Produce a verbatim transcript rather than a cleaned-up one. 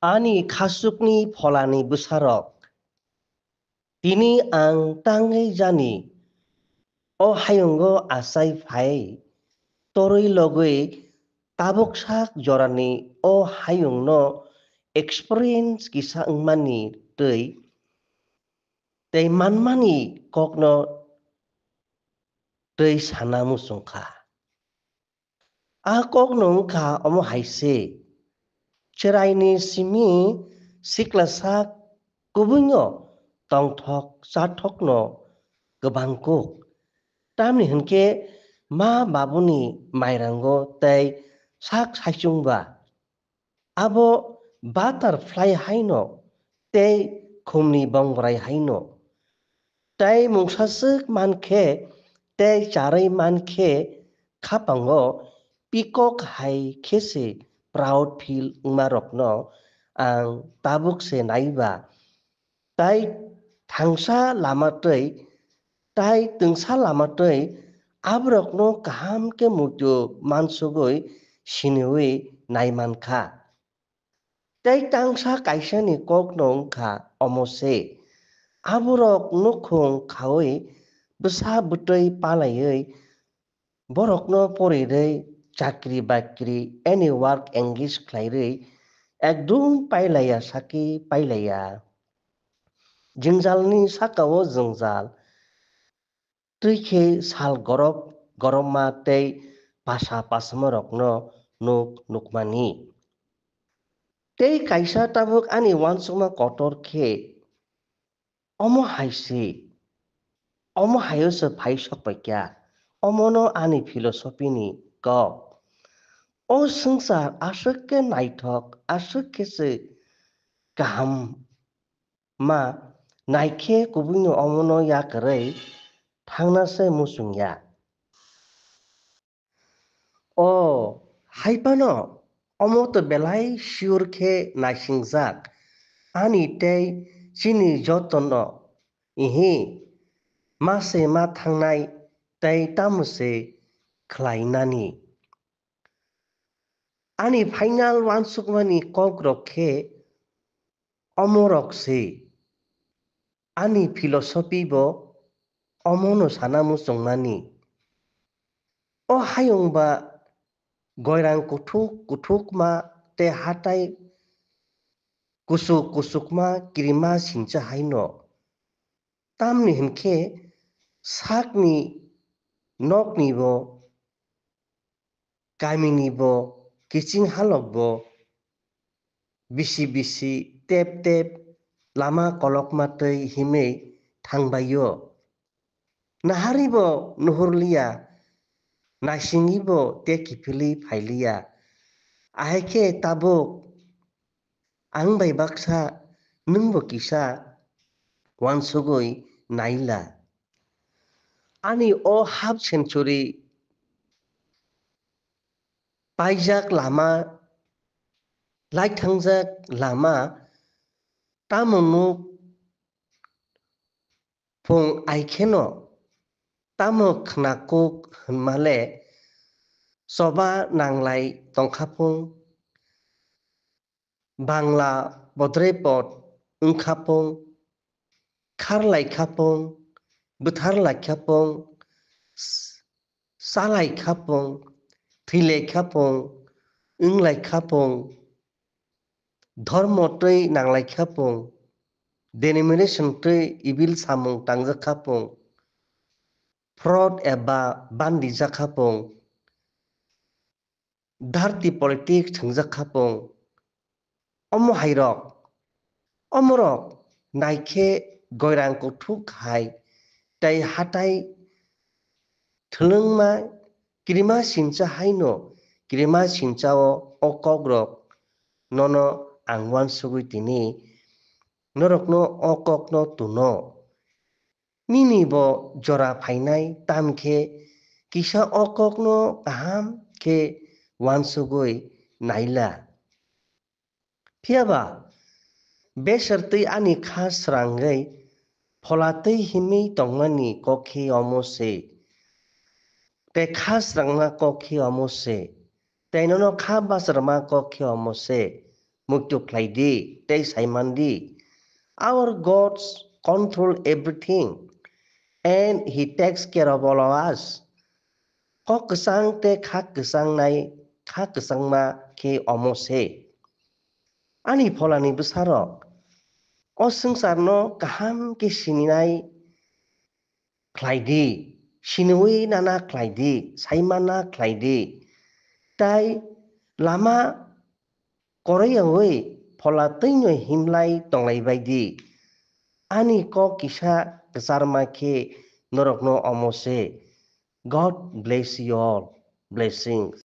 Ani khasukni pholani bwsarok, tini ang tangwi jani, o hayungo achai phai torwi logwi tabuk sak jorani o hayungno experience kisa wngmani twi tei manmani kokno twi sana muchung kha. A kokno wngkha omo hai se, chwraini simi siklasa kubuino tongthok chathokno kwbang kuk. Tamni hwnkhe ma babuni mairango tei sak saichungba. Abo butterfly haino tei khumni bongborai haino. Tei mungsaswk mankhe tei charwi mankhe khapango peacock hai khe se proud feel wngmarokno ang tabuk se naiba. Tai thangsa lama twi, tai twngsa lama twi aborokno kaham khe muitu mansugwi siniwi naimankha. Tei tangsa kaisani kokno wngkha omo se, aborok nukhung khaui bwsa bwtwi palaiwi borokno porirwi chakri bakri any work engage khlairwi ekdum pailaiya saki pailaiya. Jwngjalni sakao jwngjal, twi khe sal gorok gorokma tei pasa pasamarokno nuk nukmani. Tei kaisa tabuk ani uansukma kotor khe omo hai se, omo haio se phai sok pai kha, omono ani philosophy ni kok. O swngchar aswk khe naithok, aswk khe se kaham ma, naikhe kubuino omono yakarwi thangna se muchung ya. O, hai phano, omo to belai sure khe naisingjak, ani tei chini jotono, ihi, ma se ma thangnai tei tamo se khlainani. Ani final uansukmani kokrok khe omorok se. Ani philosophy bo omono sana muchungmani. O hayung ba goirang kuthuk kuthukma tei hatai kusuk kusukma kirima singcha haino. Tamni hinkhe sakni nokni bo, kamini bo, kiching halok bo, bisi bisi tep tep lama kolokma twi himwi thangbaio. Nahari bo nuhurliya, naisingwi bo tei kiphilwi phailiya. Ahai khe tabuk ang bai baksa, nwng bo kisa uansugwi naila. Ani o half century paijak lama, laithangjak lama, tamo nuk phung ai kheno, tamo khna kuk hwnmale, choba nanglai tongkha phung, Bangla bodrepot wngkha phung, kharlai kha phung, bwtharlai kha phung, s-, salai kha phung, thwilai kha phung, wnglai kha phung, dhormo twi nanglai kha phung, denomination twi evil samung tangjak kha phung, fraud eba bandijak kha phung, dharti politics thwngjak kha phung. Omo hairok, omorok naikhe goirang kuthuk hai tei hatai thwlwngma kirima sincha haino kirima sinchao o kokrok nono ang uansugwi tini norokno o kokno tuno. Nini bo jora phainai, tamkhe kisa o kokno kaham khe uansugwi naila. Phiyaba besar twi ani kha srangwi phola twi himwi tongmani kok khe omo se. Tei kha srangma kok khe omo se. Tei nono kha bacharma kok khe omo se. muitu khlai di tei sai man di. Our God's control everything and He takes care of all of us. Kok kwchang tei kha kwchangnai, kha kwchangma khe omo se. Ani pholani bwsarok, o swngcharno kaham khe sininai khlai di, siniwi nana khlai di, saimana khlai di. Tai lama koroyawi phola twino himlai tonglai bai di. Ani kok kisa kwcharma khe norokno omo se. God bless you all. Blessings.